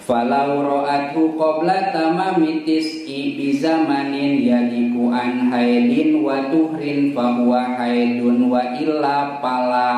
Falau ra'athu qabla tamami tis'i bi zamanin yaliku an haidin wa tuhrin fahuwa haidun wa illa pala.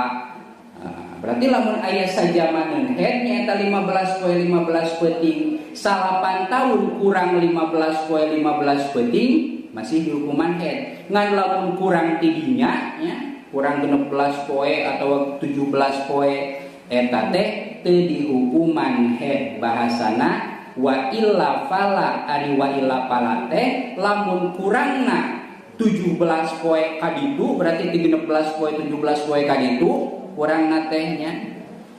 Nah, berarti lamun aya sajamaneun haid nyaeta 15 poe 15 peuting, 8 tahun kurang 15 poe 15 peuting masih dihukuman haid. Ngan lamun kurang tidinya nya, kurang 16 poe atau 17 poe eta teh teu dihukuman haid. Bahasana wa illa fala, ari wa illa fala teh lamun kurangna 17 poe kaditu berarti 16 poe 17 poe kaditu kurangna teh nya.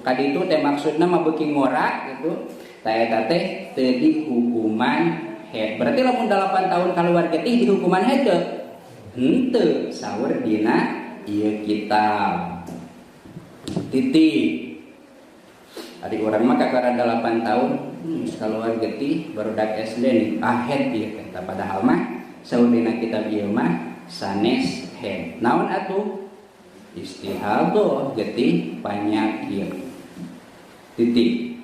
Kaditu teh maksudna mah beuki ngora gitu. Tah eta teh teu dihukuman haid. Berarti lamun 8 tahun kaluar getih dihukuman haid teu? Henteu, saur dina ieu kitab. Titik. Ari urang mah kakara 8 tahun kaluar getih barudak SD nih, ah haid ieu teh. Tah padahal mah saur dina kitab ieu mah sanes haid. Naon atuh? Istihadah getih panyakit. Titik.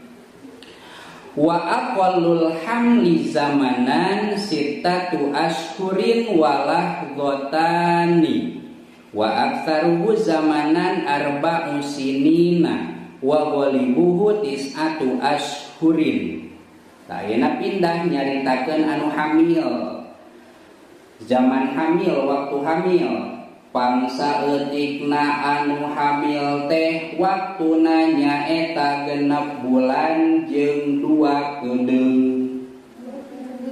Wa aqallul hamli zamanan sittatu ashhurin walahdzatani wa aktsaruhu zamanan arba'u sinina wa ghalibuhu tis'atu ashhurin. Tah ayeuna pindah nyaritakeun anu hamil. Zaman hamil, waktu hamil. Pangsa eutikna anu hamil teh waktuna nyaeta 6 bulan jeung 2 kedeung.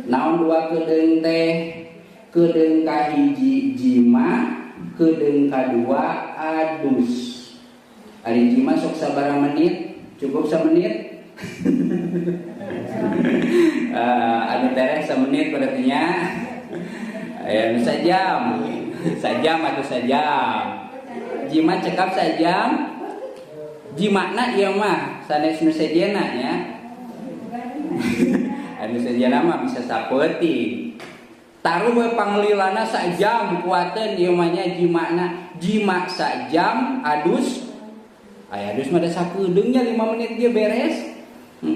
Naon 2 kedeung teh? Kedeung kahiji jima, kedeung kadua adus. Ari jima sok sabaraha menit? Cukup samenit? Anu tereh samenit berarti nya. Aya nu sajam. Sajam atau sajam. Jima cekap sajam. Jimakna ieu mah sanes nu sejenna nya. Anu sejenna mah bisa sapeuting. Taruh we panglilana sajam kuateun ieu mah nya jimakna. Jima sajam adus. Aya adus mah da sakedeung nya 5 menit ge beres.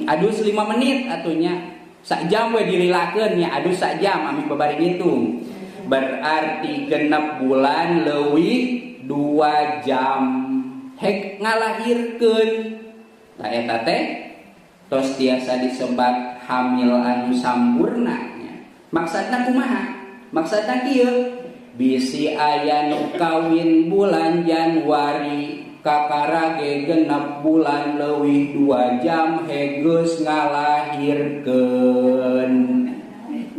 Adus 5 menit atunya. Sajam we dililakeun nya adus sajam amih babari ngitung. Berarti 6 bulan leuwih 2 jam hek ngalahirkeun. Tah eta teh tos tiasa disebat hamil anu sampurna nya. Maksudna kumaha? Maksudna kieu, bisi aya nu kawin bulan Januari kakara ge 6 bulan leuwih 2 jam hek geus ngalahirkeun.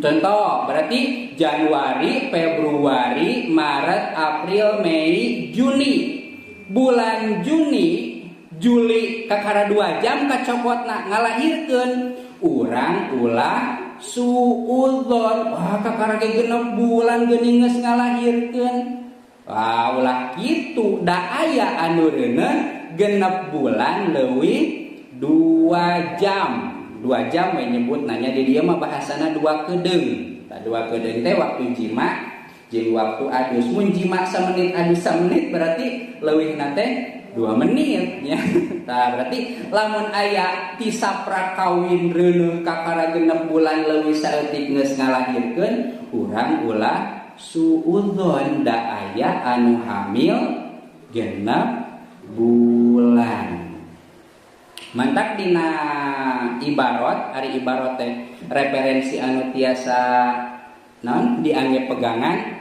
Contoh, berarti Januari, Februari, Maret, April, Mei, Juni. Bulan Juni, Juli kakara 2 jam kacokotna ngalahirkeun. Urang ulah suudzon. Wah, kakara ge 6 bulan geuning geus ngalahirkeun. Wah, ulah kitu da aya anu reuneuh 6 bulan leuwih 2 jam. 2 jam we nyebut nanya di dieu mah bahasana 2 kedeung. Tah 2 kedeung teh waktu jima jeung waktu adus. Mun jima samenit adus samenit berarti leuwihna teh 2 menit nya. Tah berarti lamun aya ti sapra kawin reuneuh kakara 6 bulan leuwih saeutik geus ngalahirkeun, urang ulah suudzon da aya anu hamil 6 bulan. Mantak dina ibarat, ari ibarat teh referensi anu tiasa naon diangge pegangan.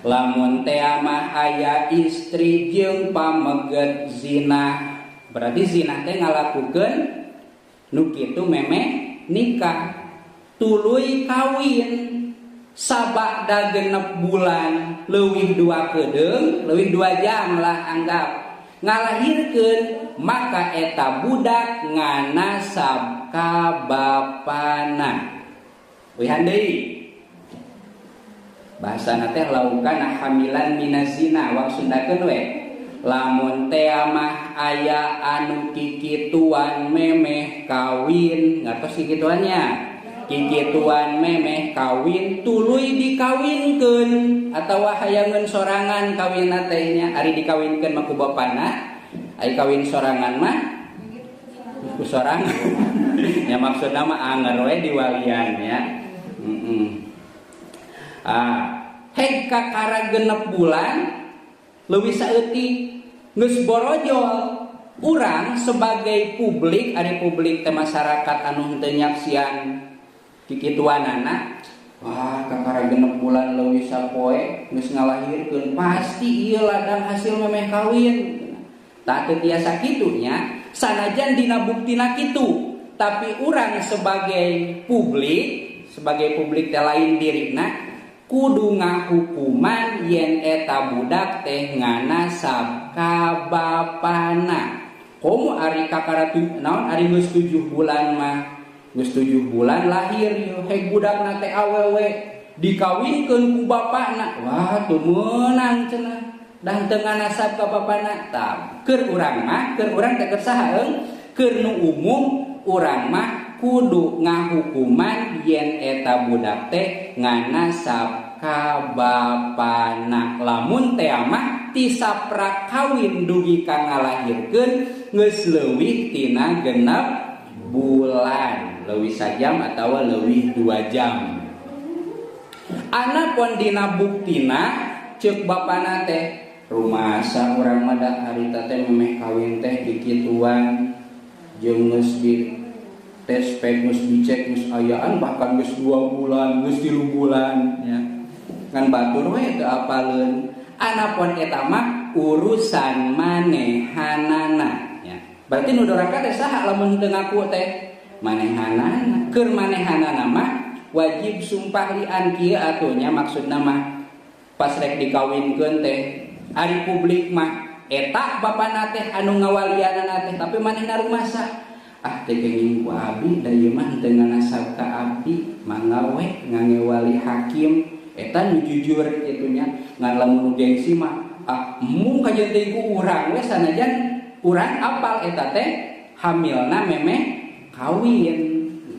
Lamun teh mah aya istri jeung pameget zina, berarti zina teh ngalakukeun nu kitu memeh nikah, tuluy kawin sabada 6 bulan leuwih 2 kedeung, leuwih 2 jam lah anggap ngalahirkeun, maka eta budak nganasab ka bapana. Wihan deui. Bahasana teh laukana hamilan minazina, wang sundakeun we. Lamun teh mah aya anu kikituan memeh kawin, ngartos kikituannya. Kikituan memeh kawin tuluy dikawinkeun atawa hayangeun sorangan kawinna teh nya. Ari dikawinkeun mah ku bapana, ari kawin sorangan mah ku sorangan. Ya maksudna mah anger we diwalian ya. Heg kakara genep bulan leuwih saeutik geus borojol. Urang sebagai publik, ari publik teh masyarakat anu henteu nyaksian kikituanana, wah kakara genep bulan leuwih sapoe geus ngalahirkeun, pasti ieu ladang hasil memeh kawin. Tah teu tiasa kitu nya, sanajan dina buktina kitu, tapi urang sebagai publik teh lain dirina kudu ngahukuman yen eta budak teh nganasab ka bapana. Komo ari kakara naon ari geus 7 bulan mah, geus 7 bulan lahir ieu heg budakna teh awewe dikawinkeun ku bapana. Wah teu meunang cenah, dah teu nganasab ka bapana. Tah keur urang mah, keur urang teh keur saha eung, keur nu umum urang mah kudu ngahukuman yen eta budak teh nganasab ka bapana. Lamun teh mah ti saprak kawin dugi ka ngalahirkeun geus leuwih tina genep bulan, leuwih sajam atawa leuwih 2 jam. Anapun dina buktina ceuk bapana teh rumasa urang mah da harita teh memeh kawin teh dikituan jeung geus di tes pek geus dicek geus ayaan bahkan geus 2 bulan geus 3 bulan nya ngan batur we teu apaleun. Anapun eta mah urusan manehanana nya. Berarti nu doraka teh saha lamun teu ngaku teh manehanana. Keur manehanana mah wajib sumpah lian kieu atuh nya, maksudna mah pas rek dikawinkeun teh ari publik mah eta bapana teh anu ngawalianana teh, tapi manehna rumasa ah teh kenging ku abi da ieu mah teu nganasab ka abdi, mangga we ngange wali hakim eta nu jujur kitu nya. Ngan lamun nu gengsi mah ah mung kajeun teh ku urang we sanajan urang apal eta teh hamilna memeh kawin.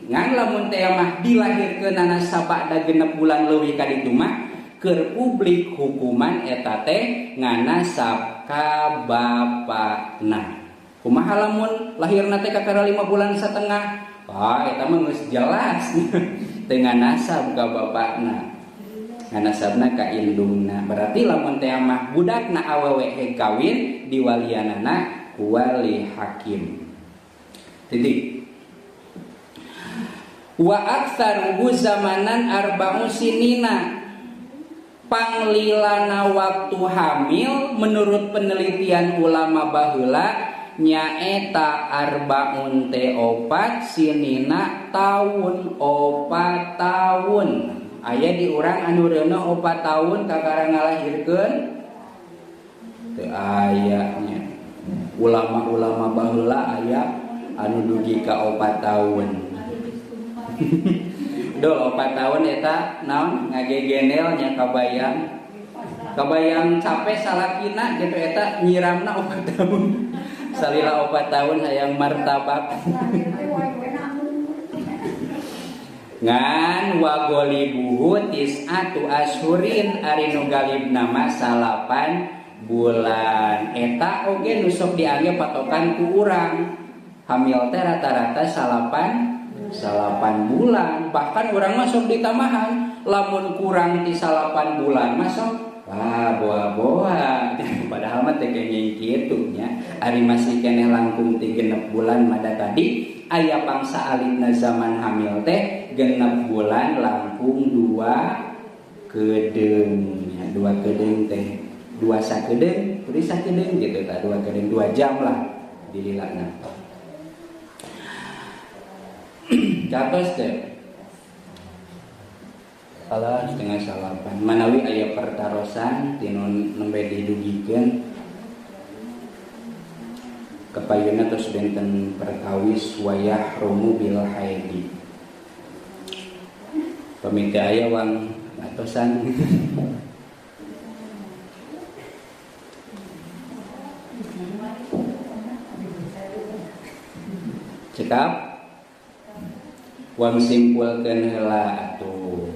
Ngan lamun teh mah dilahirkeunana sabada genep bulan leuwih ka ditu mah keur publik hukuman eta teh nganasab ka bapana. Kumaha lamun lahirna teh kakara 5 bulan setengah? Wah, eta mah geus jelas teu nganasab ka bapana. Nganasabna ka indungna. Berarti lamun teh mah budakna awewe heg kawin diwalianana ku wali hakim. Titik. Wa aktsaruhu zamanan arba'u sinina. Panglilana waktu hamil menurut penelitian ulama baheula nyaeta arbaun te opat sinina taun opat taun. Aya di urang anu reuneuh 4 tahun kakara ngalahirkeun teu aya nya. Ulama-ulama baheula aya anu dugi ka 4 tahun. Dol 4 tahun eta naon ngagegenel nya kabayang. Kabayang capek salakina gitu eta nyiramna 4 tahun. Salila 4 tahun hayang martabak. Ngan wa golibuhu tis'atu ashurin ari nu galibna mah 8 bulan. Eta oge nu sok diangge patokan ku urang. Hamil teh rata-rata 8 bulan, bahkan urang masuk ditambahan lamun kurang di 8 bulan masuk wah boa-boa. Padahal mah teh kenging kitu nya, ari masih keneh langkung ti 6 bulan mada tadi aya pangsa alitna zaman hamil teh 6 bulan langkung 2 kedeung nya, 2 kedeung teh 2 sakedeung, 3 sakedeung gitu tah, 2 kedeung 2 jam lah dililana. Catos teh salah 7:30 manawi aya pertarosan tinu nembe didugikeun kapayunna tos benten perkawis wayah rumu bil haidi. Pamit aya wang atosan. Cekap wang simpulkeun heula atuh.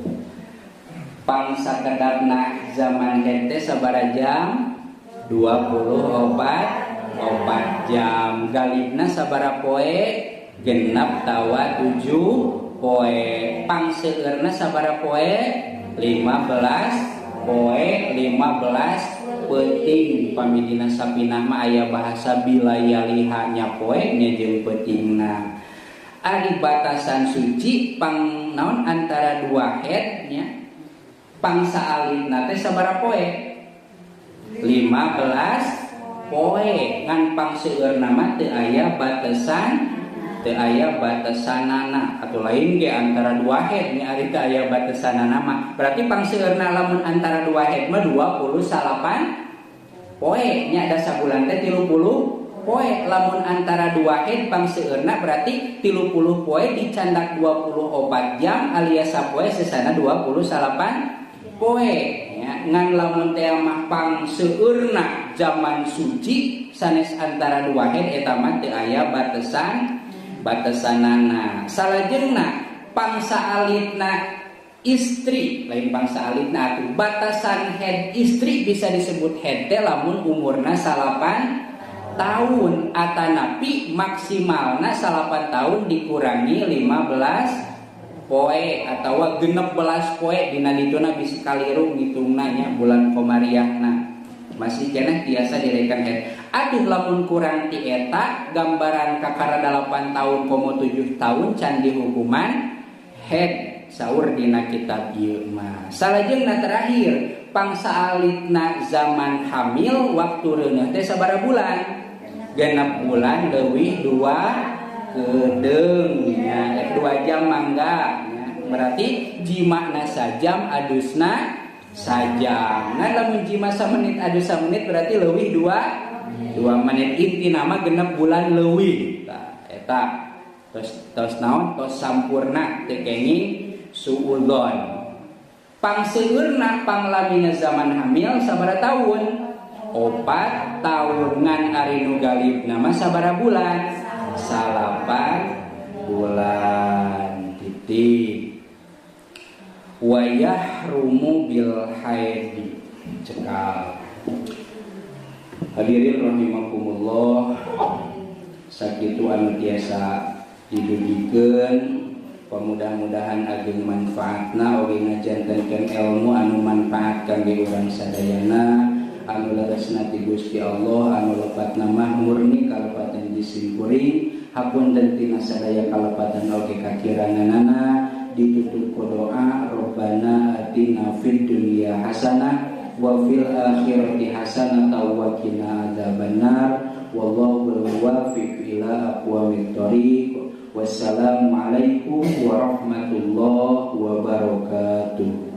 Pangsa kedapna zaman hente sabaraha jam? 24 jam. Galibna sabaraha poe? Genep tawa 7 poe. Pangseueurna sabaraha poe? 15 poe, 15 peuting. Pami dina Sapinah mah aya bahasa bilayaliha nya poe nya jeung peutingna. Ari batasan suci pang naon antara dua head nya pangsa alitna teh sabaraha poe? 15 poe. Ngan pangseueurna mah teu aya batasan, teu aya batasanana atau lain ge antara dua head nya ari teu aya batasanana mah. Berarti pangseueurna lamun antara dua head mah 28 poe nya, ada sabulan teh 30 poe. Lamun antara dua head pangseueurna berarti 30 poe dicandak 24 jam alias sapoe sesana 28 poe nya. Ngan lamun teh mah pangseueurna zaman suci sanes antara dua head eta mah teu aya batasanana. Salajengna pangsa alitna istri, lain pangsa alitna atuh batasan head istri bisa disebut head teh lamun umurna 9 tahun atanapi maksimalna 9 tahun dikurangi 15 poe atawa 16 poe dina dituna bisi kaliru ngitungna nya bulan komariahna masih keneh biasa direkan head. Aduh lamun kurang ti eta gambaran kakara 8 tahun komo 7 tahun can dihukuman head saur dina kitab ieu mah. Salajengna terakhir pangsa alitna zaman hamil waktu reuneuh teh sabaraha bulan? 6 bulan leuwih 2 kedeung nya, 2 jam mangga nya. Berarti jimana sajam adusna sajam. Nah lamun jima samenit adus samenit berarti leuwih 2 menit. Intina mah 6 bulan leuwih. Tah eta tos naon tos sampurna teu kenging suudzon. Pangseueurna panglamina zaman hamil sabaraha tahun? 4 tahun. Ngan ari nu galibna mah sabaraha bulan? 9 bulan titik. Wa yahrumu bil haidi cekal. Hadirin rahimakumullah, sakitu anu tiasa didugikeun, mudah-mudahan ageng manfaatna oge ngajantenkeun ilmu anu manfaat kangge urang sadayana, anu leresna ti Gusti Allah, anu lepatna mah murni kalepatan jisim kuring, hapunten tina sadaya kalepatan oge kakiranganana. Ditutup ku doa Rabbana atina fid dunya hasanah wa fil akhirati hasanah wa qina adzabannar wallahu muwaffiq ila aqwamit thoriq. Wassalamualaikum warahmatullahi wabarakatuh.